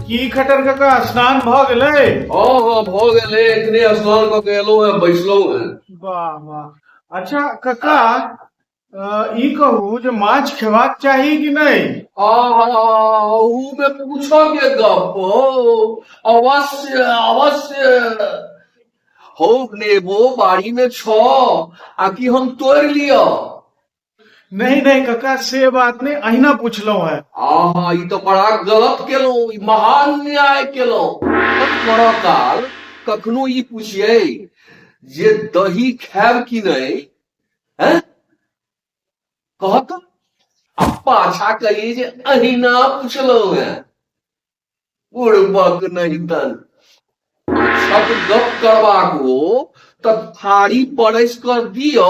की खटर काका, स्नान भऽ गेलै? हँ हँ, भऽ गेलै। एखने स्नान कऽ के एलहुँ हेँ, बैसलहुँ हेँ। वाह वाह! अच्छा काका, ई कहू जे माछ खेबाक चाही कि नहि? अहूमे पूछऽ के गप हो? अवश्य अवश्य हौ। नेबो बाड़ी मे छौ आ कि हम तोड़ि लिअ? नहीं नहीं काका, से बात नहीं, अहिना पूछलहुँ है। आहा, ई तऽ बड़ा गलत केलहुँ, ई महान न्याय केलहुँ। करऽ काल कखनो ई पुछियै जे दही खायब कि नहि, हैं? कहत आ पाछा कहिए जे अहिना पुछलहुँ हेँ। बुड़बक नहि तन माछक गप करबाक हो तऽ थारी परसि कऽ दिअ,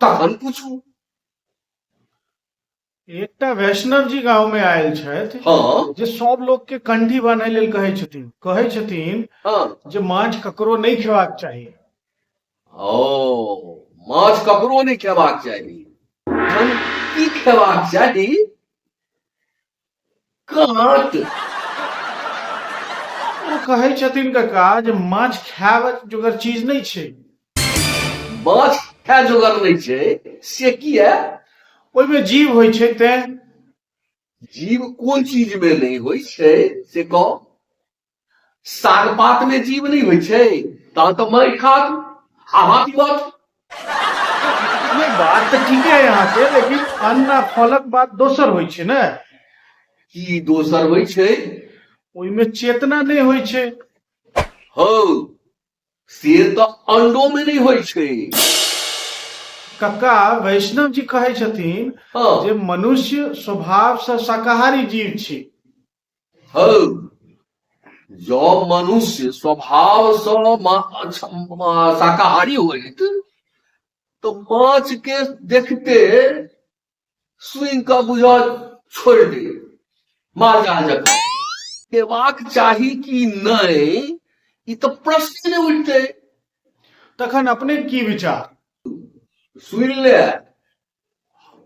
तखन पूछू। एकटा वैष्णव जी गांव में आयल छथि जे सब लोग के कंठी बान्है लेल कहै छथिन, कहै छथिन जे माछ ककरो नहि खेबाक चाही। ओ, माछ ककरो नहि खेबाक चाही, तखन की खेबाक चाही? काँट? ओ कहै छथिन काका जे माछ खायब जोगर चीज नहि छै। माछ खाय जोगर नहि छै, से किया? ओहिमे जीव होइ छै तें। जीव कोन चीज मे नहि होइ छै, से कह। साग पात मे जीव नहि होइ छै? तहन तऽ मारि खात, हावा पीबत। नहि, बात तऽ ठीके है अहाँके, लेकिन अन्न आ फलक बात दोसर होइ छै ने। की दोसर होइ छै? ओहिमे चेतना नहि होइ छै। हौ, से तऽ अंडो मे नहि होइ छै। कक्का, वैष्णव जी कहै छथिन जे मनुष्य स्वभाव से शाकाहारी जीव छी। हौ, जँ मनुष्य स्वभावसँ शाकाहारी होइत तऽ माछ के देखते सुनि कऽ बुझ छोड़ि दे, माल जाल जकाँ। खेबाक चाही कि नहि, ई तऽ प्रश्न नहि उठतै। तखन अपने की विचार? सुनि ले,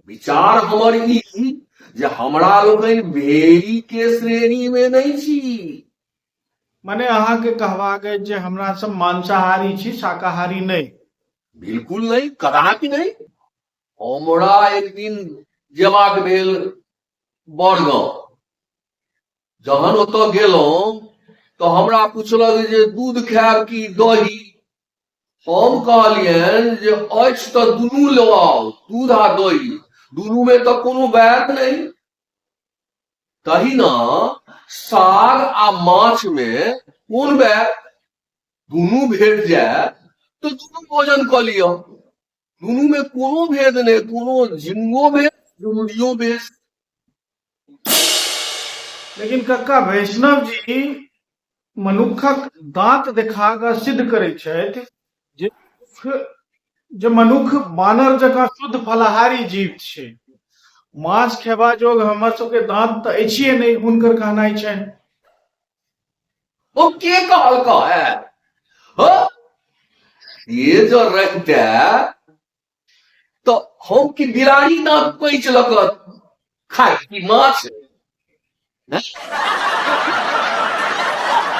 विचार हमर ई जे हमरा लोकनि भेड़ी के श्रेणी मे नहि छी। माने अहाँके कहबाक अछि जे हमरा सब मांसाहारी छी, शाकाहारी नहि? बिल्कुल नहि, कदापि नहि। हमरा एक दिन जेबाक भेल बड़गांव। जहन ओतऽ गेलहुँ तऽ हमरा पुछलक जे दूध खायब कि दही? हम कहलियनि जे अछि तऽ दुनू लऽ आउ, दूध आ दही, दुनूमे तऽ कोनो बैर नहि। तहिना साग आ माछमे कोन बैर? दुनू भेट जाय तऽ दुनू भोजन कऽ लिअ। दुनूमे कोनो भेद नहि, कोनो झिंगो भेल, झुमरियो भेल। लेकिन कक्का, वैष्णव जी मनुखक दांत देखा कऽ सिद्ध करै छथि जे जे मनुख बानर जकाँ शुद्ध फलाहारी जीव छै। मांस खेबा जोग हमर सबके दांत तऽ अछिए नहि, हुनकर कहनाइ छनि। ओ के कहलक है? हँ, ये जो रहिते तऽ हम कि बिलाड़ी दांत पैंच लऽ कऽ खाइ कि माछ?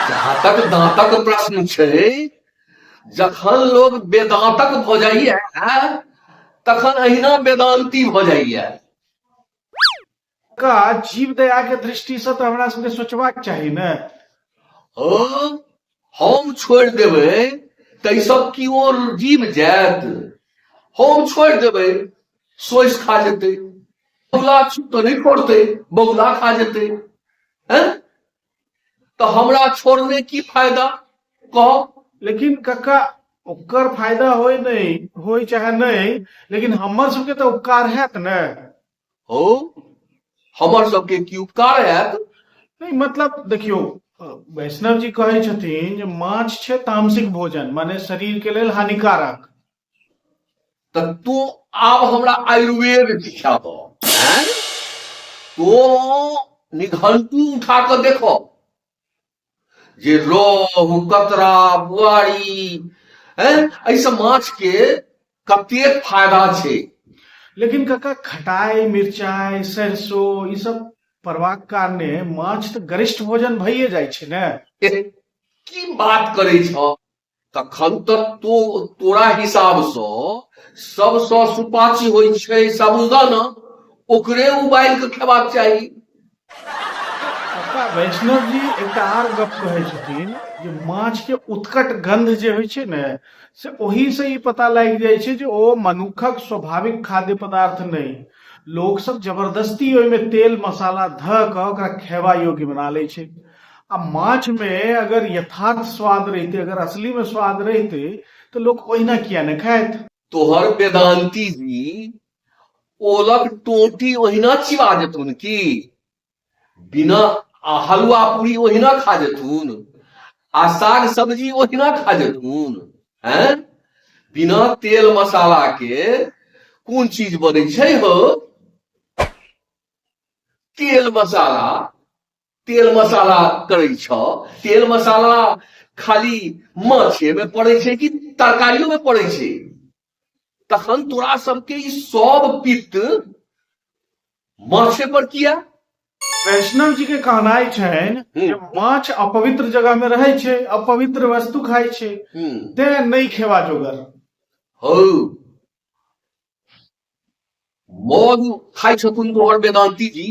जहाँ तक दांतक प्रश्न छै, जखन लोग वेदांतक भऽ जाइए तखन अहिना वेदांती भऽ जाइए। का जीव दया के दृष्टि से तऽ हमरा सबके सोचबाक चाही ने। हँ, हम छोड़ि देबै ताहिसँ केओ जीव जायत? हम छोड़ि देबै, सोचि खा जेतै। बगुला तऽ नहि छोड़तै, बगुला खा जेतै। हैं, तऽ हमरा छोड़ने की फायदा, कह? लेकिन कक्का, ओकर फायदा होय नहि होय चाहे नहि, लेकिन हमर सबके तऽ उपकार हैत ने। हो, हमर सबके की उपकार हैत? नहि, मतलब देखियौ, वैष्णव जी कहै छथिन जे माछ छै तामसिक भोजन, माने शरीर के लेल हानिकारक। तऽ तू आब हमरा आयुर्वेद सिखाबह? हैं, तो निघंटू उठा कऽ देखो जे रोहु, कतरा, बुआरी, हैं, एहि सब माछ के कतेक फायदा छै। लेकिन कक्का, खटाई, मिरचाई, सरसो ई सब पड़बाक कारणे माछ तऽ गरिष्ठ भोजन भइए जाइ छै ने। की बात करै छह? तखन तऽ तोरा हिसाबसँ सबसँ सुपाच्य होइ छै साबुदाना, ओकरे उबालि कऽ खेबाक चाही। कक्का वैष्णव जी एकटा आर गप कहै छथिन जे माछ के उत्कट गंध जे होइ छै ने, से ओहि से ई पता लागि जाइ छै जे ओ मनुखक स्वाभाविक खाद्य पदार्थ नहि, लोक सब जबरदस्ती ओहिमे तेल मसाला धऽ कऽ ओकरा खेबा योग्य बना लै छै। आ माछ मे अगर यथार्थ स्वाद रहितै, अगर असली मे स्वाद रहितै, तऽ लोक ओहिना किया ने खाइत। तोहर वेदांती जी ओलक टोटी ओहिना चिबा जेथुन की? बिना आ हलुआ पूरी ओहिना खा जेथुन, आ साग सब्जी ओहिना खा जेथुन? हैं, बिना तेल मसाला के कोन चीज बनै छै हो? तेल मसाला, तेल मसाला करै छ। तेल मसाला खाली माछे में पड़ै छै कि तरकारियो में पड़ै छै? तखन तोरा सबके ई सब पित्त माछे पर किया? वैष्णव जी के कहनाइ छनि जे माछ अपवित्र जगह में रहै छै, अपवित्र वस्तु खाइ छै, तें नहि खेबा जोगर। हौ, मधु खाइ छथुन तोहर वेदांती जी।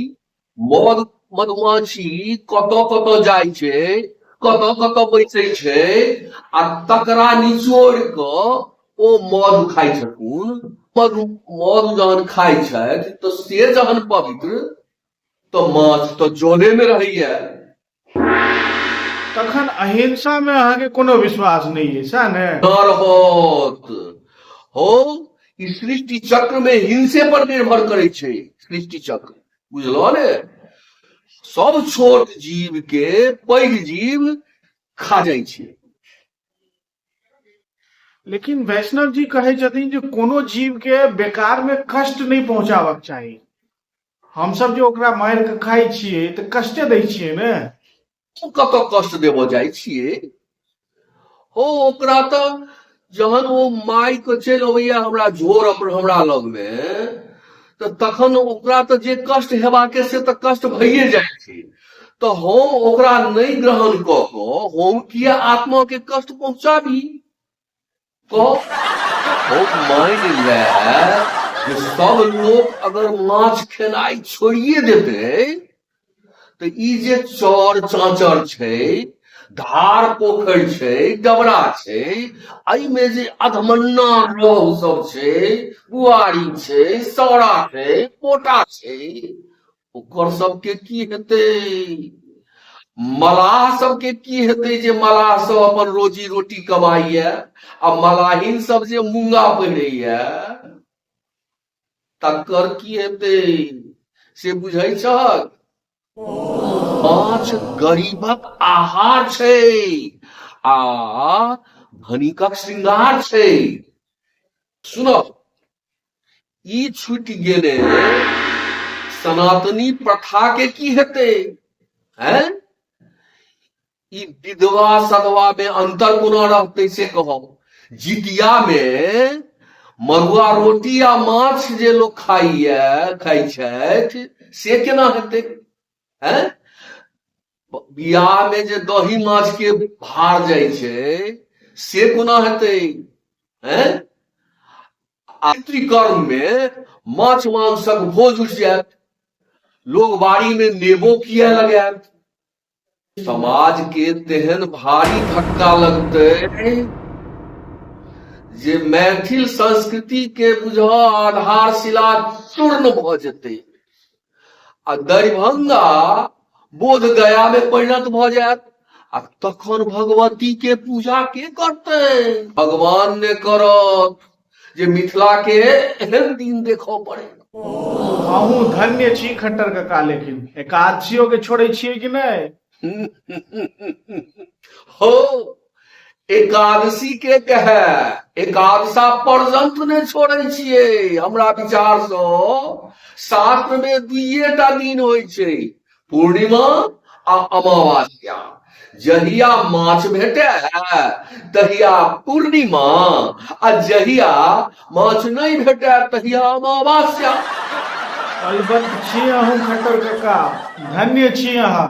मधु मधुमाछी कतऽ कतऽ जाइ छै, कतऽ कतऽ बैसै छै, आ तकरा निचोड़ कऽ ओ मधु खाइ छथुन। मधु मधु जहन खाइ छथि तऽ से जहन पवित्र, तऽ माछ तऽ जले मे रहैया। तखन अहिंसा में अहाँके कोनो विश्वास नहि अछि, सएह ने? न रहत हो। ई सृष्टि चक्र में हिंसे पर निर्भर करै छै सृष्टि चक्र, बुझलो ने? सब छोट जीव के पैघ जीव खा जाइ छै। लेकिन वैष्णव जी कहै छथिन जे कोनो जीव के बेकार में कष्ट नहि पहुंचाबक चाही। हमसब जे ओकरा मारि कऽ खाइ छियै तऽ कष्टे दै छियै ने। ओ कतऽ कष्ट देबऽ जाइ छियै हो ओकरा? तऽ जहन ओ मारि कऽ चलि अबैया हमरा झोर हमरा लगमे, तऽ तखन ओकरा तऽ जे कष्ट हेबाके से तऽ कष्ट भइए जाइ छै। तऽ हम ओकरा नहि ग्रहण कऽ कऽ हम किया आत्माके कष्ट पहुँचाबी, कह? हम मानि ले जे सब लोक अगर माछ खेनाइ छोड़िए देतै, तऽ ई जे चर चाँचर छै, धार पोखरि छै, डबरा छै, एहिमे जे अधमन्ना रोहु सब छै, बुआरी छै, सौरा छै, पोटा छै, ओकर सबके की हेतै? मलाह सबके की हेतै, जे मलाह सब अपन रोजी रोटी कमाइया, आ मलाहिन सब जे मूंगा पहिरैया, तकर की हेतै, से बुझै छहक? माछ गरीबक आहार छै आ धनिकक श्रृंगार छै। सुनह, ई छूटि गेलै, सनातनी प्रथा के की हेतै? हैं, ई विधवा सधवा में अंतर कोना रहतै, से कहब? जितिया में मरुआ रोटी आ माछ जे लोक खाइया, खाइ छथि, से केना हेतै? हैं, बियाह में जे दही माछ के भार जाइ छै, से कोना हेतै? हैं, आ पितृकर्म में माछ मांसक भोज उठि जायत, लोग बाड़ी में नेबो किया लगायत? समाज के तेहन भारी धक्का लगतै जे मैथिल संस्कृति के बुझ आधारशिला चूर्ण भऽ जेतै आ दरभंगा बोध गया में परिणत भऽ जायत। आ तखन भगवती के पूजा के करतै? भगवान ने करत जे मिथिला के एहन दिन देखऽ पड़े। अहूँ धन्य छी खट्टर कका, लेकिन एकादशियो के छोड़ै छियै कि नहि? हो, एकादशी के कहे, एकादशा पर्यंत नहि छोड़ै छियै। हमरा विचार सँ शास्त्र में दुइये टा दिन होइ छै, पूर्णिमा आ अमावस्या। जहिया माछ भेटे तहिया पूर्णिमा, आ जहिया माछ नहि भेटे तहिया अमावस्या। अलबत्त छी अहूँ खट्टर कका, धन्य छी अहाँ।